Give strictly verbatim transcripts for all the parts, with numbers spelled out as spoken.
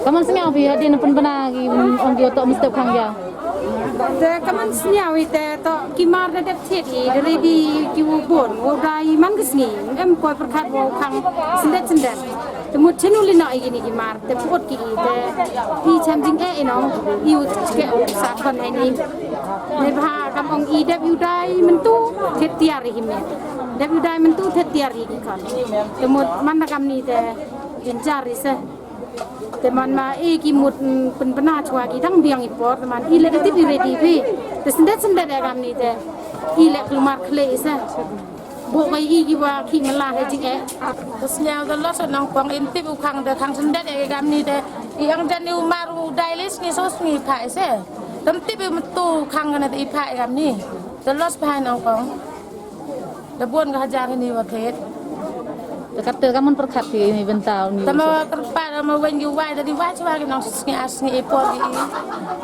Kaman sñiaw phi hadien pynbna ki, ong ki wa toh mynstep khang yaw. Te kaman sñiaw i te toh ki mar da dep thied i, da ready ki wa bun, wa dai man ka sngi, em poi pyrkhat wa khang syndet syndet. Te mut chinu li noh i kini ki mar, te put ki i, te i chem jingeh i nong, i u chke u sa khon hei ni. Neibhah kam ong i dep u dai myntu, thied tiar i hi me. Dep u dai myntu, thied tiar i ki khon. Te mut man da kam ni te jynjar i se. Te man ma e ki mut, mm, pynbna chwa ki dang biang i por, te man i le da tip i ready phi. Te syndet syndet e kam ni te. I le klumar khle i se. Bo ka i ki wa ki mala he jingeh. Te sñiaw da los nong pong in tip u khang te khang syndet e kam ni te. I ang jan i u mar u dai le sngi so sngi pha i se. Dam tip i myntu khang ka na te i pha i kam ni. Da los pha nong pong. Da bun ka hajar hini wa thied. Te katte kaman pyrkhat ki ni bynta ni. Tama wa kyrpad ma wen ki wai da di wai chwa ki nong sngi ar sngi e por ki.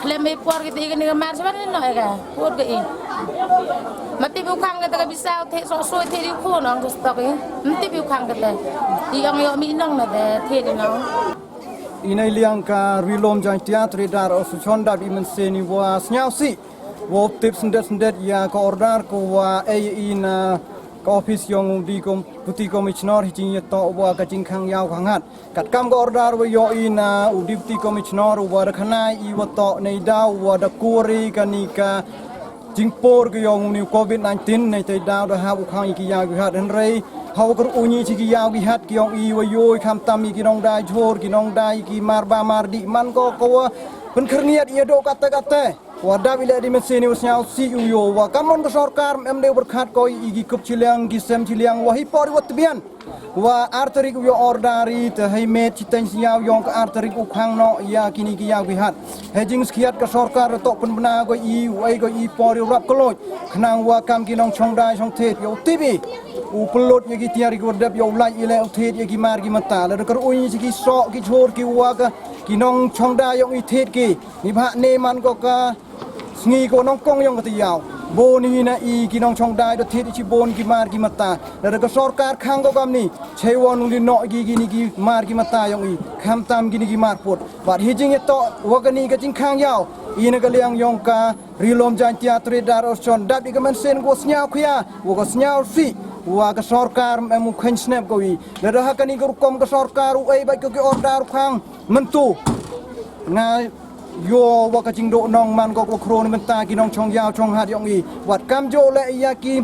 Khlem e por ki te i kani ka mar chwa ni noh e ka. Put ka i. Ma tip u khang ka te ka bisa u thied so so thied i khun nong ka stock i. Ma tip u khang ka te. I ong yoh mi nong na te thied i nong. I nei liang ka Ri-loom Jaiñtia Traders Association dap i mynsien i wa sñiaw sih. Wow tip syndet syndet ya ka order ko wa e i na ka office yong u Deputy Com-, Deputy Commissioner hi jingya toh wa ka jingkhang yaw khang hat. Katkam ka order wa yoh i na u Deputy Commissioner wa da khana i wa toh nei daw wa da kuri kani ka jingpur ka yong u ni u covid nineteen, nei te daw da hap u khang i ki yaw ki hat, hynrei hawa kyrkhu i chi ki yaw ki hat ki yong i wa yoh i khamtam i ki nongdai jhur, ki nongdai ki mar ba mar di man ko ko wa pynkyrngiat i ya do katte katte. Wa dap i le di mynsien i wa sñiaw sih u yoh wa kammon ka sorkar em de u pyrkhat ko i ki kup chiliang ki sem chiliang wa hi por i wa tbian. Wa ar tarik u yoh order i te hei met chiteng sñiaw yong ka ar tarik u khang noh ya kini ki yaw ki hat. Hei jingskhiat ka sorkar toh pynbna ko i u ei ko i por i rap kloi. Khnang wa kam ki nongchongdai chongthied yow tip i u pynlut ya ki tiar i ki wa dep yow lait i le u thied ya ki mar ki mata. Lada kyrkhu i chi ki soh ki jhur ki wa ka ki nongchongdai yong i thied ki. Neibhah ne man ko ka sngi ko nongkong yong ka te yaw. Bun i na i ki nongchongdai da thied i chi bun ki mar ki mata. Lada ka sorkar khang ko kam ni. Chei won u li noh ki kini ki mar ki mata yong i. Khamtam kini ki mar put. Bad hi jingya toh wa kani ka jingkhang yaw. I na ka liang yong ka Ri-loom Jaiñtia Traders Association dap i ka mynsien ko sñiaw khia. Wa ka sñiaw sih. Wa ka sorkar em u kheiñ snep ko i. Lada ha kani ka rukom ka sorkar u ei bait ko ki order khang. Myntu. Nga yoh wa ka jingdoh nong man ko ko khro ni mynta ki nongchong yaw chong hat yong i. Wat kamjooh le ya ki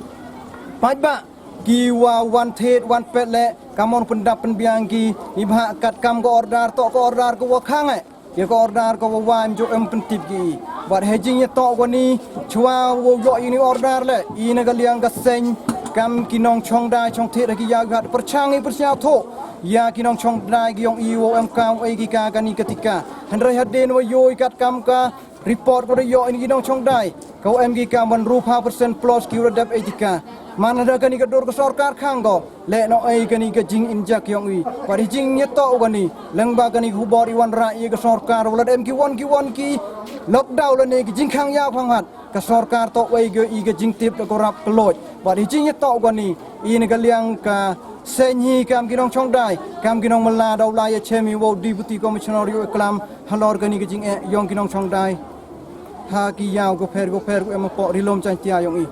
paidbah ki wa wan thied wan pet le kammon pyndap pynbiang ki neibhah katkam ka order toh ka order ko wa khang e. Ya ka order ko wa wa em jooh em pyntip ki. Wat hei jingya toh ko ni chwa wow yoh i ni order le i na ka liang ka seng kam ki nongchongdai chongthied ha ki yaw ki hat pyrchang i pyrsñiaw thoh. Ya ki nongchongdai ki yong i wow em kam ei ki ka kani ka tika. Hynrei hadien wa yoh i katkam ka report ko da yoh i ni ki nongchongdai. Ka wa em ki kam wan rupa percent plus ki wa dep ei tika. Man hada kani ka dur ka sorkar khang ko. Le noh ei kani ka jinginjak yong i. Wat hi jingya toh u kani. Lengba kani ka hubor i wan ra i ka sorkar. Wa lada em ki won ki won ki lockdown lane ki jingkhang yaw khang hat. Ka sorkar toh wei ko i ka jingtip da ko rap kloi. Wat hi jingya toh u kani. I na ka liang ka seng hi kam ki nongchongdai. Kam ki nongmylla daw lai ya chem i wow Deputy Commissioner yow klam halor kani ka jingeh yong ki nongchongdai. Ha ki yaw ko pher ko pher ko em poh Ri-loom Jaiñtia yong i.